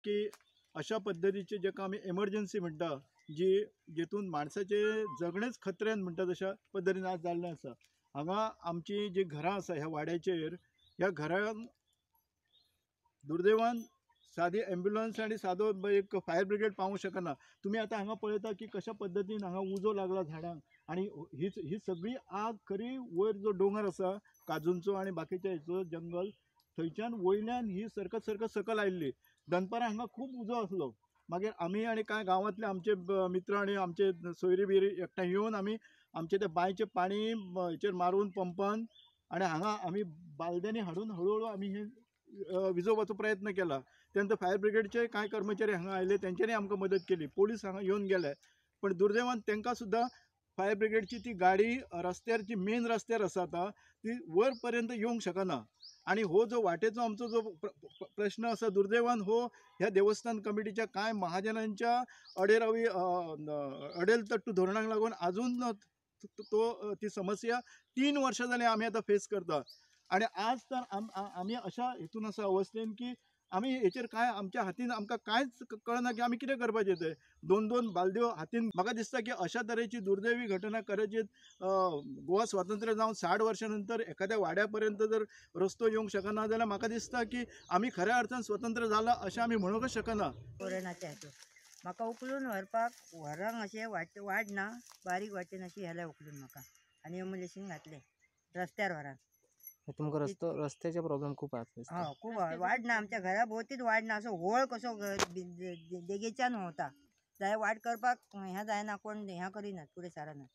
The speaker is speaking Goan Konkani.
की अशा पद्दतीचे जेका आमी एमर्जन्सी म्हणटा, जी जितून माणसाचे जगणेच खतऱ्यान म्हणटा तशा पद्दतीन आज जाल्लें आसा. हांगा आमची जी घरां आसा ह्या वाड्याचेर, ह्या घरान दुर्दैवान सादी एम्ब्युलन्स आनी सादो एक फायर ब्रिगेड पावूंक शकना. तुमी आतां हांगा पळयता की कशा पद्दतीन हांगा उजो लागला झाडांक आनी ही सगळी आग खरी वयर जो दोंगर आसा काजूंचो आनी बाकीच्या हेचो जंगल, थंयच्यान वयल्यान ही सरकत सरकत सकयल आयिल्ली. दनपारां हांगा खूब उजो आसलो. मागीर आमी आनी कांय गांवांतले आमचे मित्र आनी आमचे सोयरी बियरी एकठांय येवन आमी आमचे ते बांयचें पाणी हेचेर मारून पंपान आनी हांगा आमी बालद्यांनी हाडून हळुहळू आमी हे विजोवपाचो प्रयत्न केला. त्यानंतर फायर ब्रिगेडचे कांय कर्मचारी हांगा आयले, तेंच्यांनी आमकां मदत केली. पोलीस हांगा येवन गेले, पण दुर्दैवान तांकां सुद्दां फायर ब्रिगेडची ती गाडी रस्त्यार, जी मेन रस्त्यार आसा आतां, ती वयर पर्यंत येवंक शकना. आनी हो जो वाटेचो आमचो जो प्रश्न आसा, दुर्दैवान हो ह्या देवस्थान कमिटीच्या कांय महाजनांच्या अडेरावी अडेल तट्टू धोरणाक लागून आजून तो ती समस्या 3 वर्सां जालीं आमी आतां फेस करता. आनी आज तर आमी अशा हितून आसा अवस्थेन की आमी हेचेर कांय आमच्या हातीन आमकां कांयच कळना की आमी कितें करपाचें तें. 2-2 बालद्यो हातीन म्हाका दिसता की अशा तरेची दुर्दैवी घटना कदाचित गोवा स्वातंत्र्य जावन 60 वर्सां नंतर एखाद्या वाड्या पर्यंत जर रस्तो येवंक शकना जाल्यार म्हाका दिसता की आमी खऱ्या अर्थान स्वतंत्र जाला अशें आमी म्हणूंकच शकना. कोरोनाच्या हेतून म्हाका उखलून व्हरपाक व्हरांक अशें वाट वाड ना, बारीक वाटेन अशी हेले उखलून म्हाका आनी एम्बुलन्सीन घातलें रस्त्यार व्हरांक. तुमकां रस्तो रस्त्याचे प्रॉब्लेम खूप आसा. हय, खूब वाड ना आमच्या घरा भोंवतीच वाड ना, असो होळ कसो देगेच्यान व्हांवता. जाल्यार वाड करपाक हें जायना, कोण हें करिनात, फुडें सरनात.